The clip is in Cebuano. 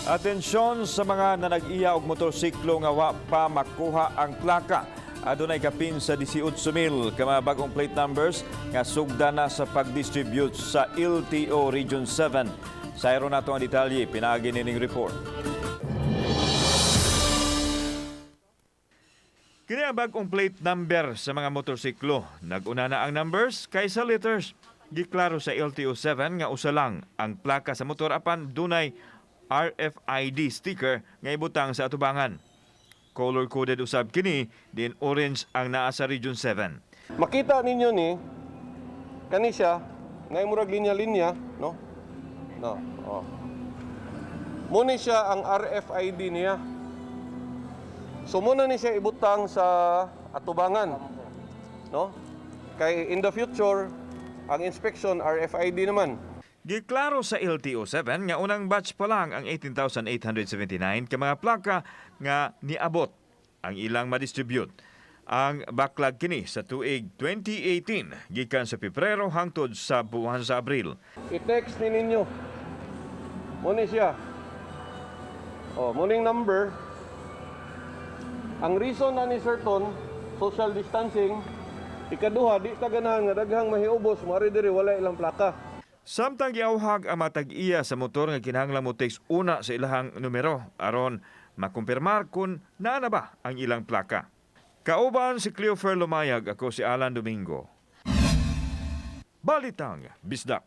Atensyon sa mga nanag-iya og motorsiklo nga wa pa makuha ang plaka. Adunay kapin sa 18,000 ka mga bagong plate numbers nga sugda na sa pag-distribute sa LTO Region 7. Sayro nato ang detalye pinaagi nining report. Kini ang bagong plate number sa mga motorsiklo. Nag-una na ang numbers kaysa letters. Giklaro sa LTO 7 nga usa lang ang plaka sa motor apan dunay RFID sticker nga ibutang sa atubangan. Color-coded usab kini, din orange ang naa sa Region 7. Makita ninyo ni kani siya na murag linya-linya, no? No. Oh. Muna siya ang RFID niya. So muna ni siya ibutang sa atubangan. No? Kay in the future, ang inspection RFID naman. Giklaro sa LTO 7 nga unang batch pa lang ang 18,879 ka mga plaka nga niabot ang ilang madistribute. Ang backlog kini sa tuig 2018 gikan sa Pebrero hangtod sa buwan sa Abril. I-text ni ninyo. Muna siya. Oh, muning number. Ang reason na ni Sir Ton, social distancing. Ikaduha, di ta ganahan nga daghang mahiubos, mari diri wala ilang plaka. Samtang giawhag ang matag-iya sa motor nga kinahanglan mo text una sa ilahang numero aron makumpirmar kung naa na ba ang ilang plaka. Kauban si Cleofer Lumayag, ako si Alan Domingo. Balitang Bisdak.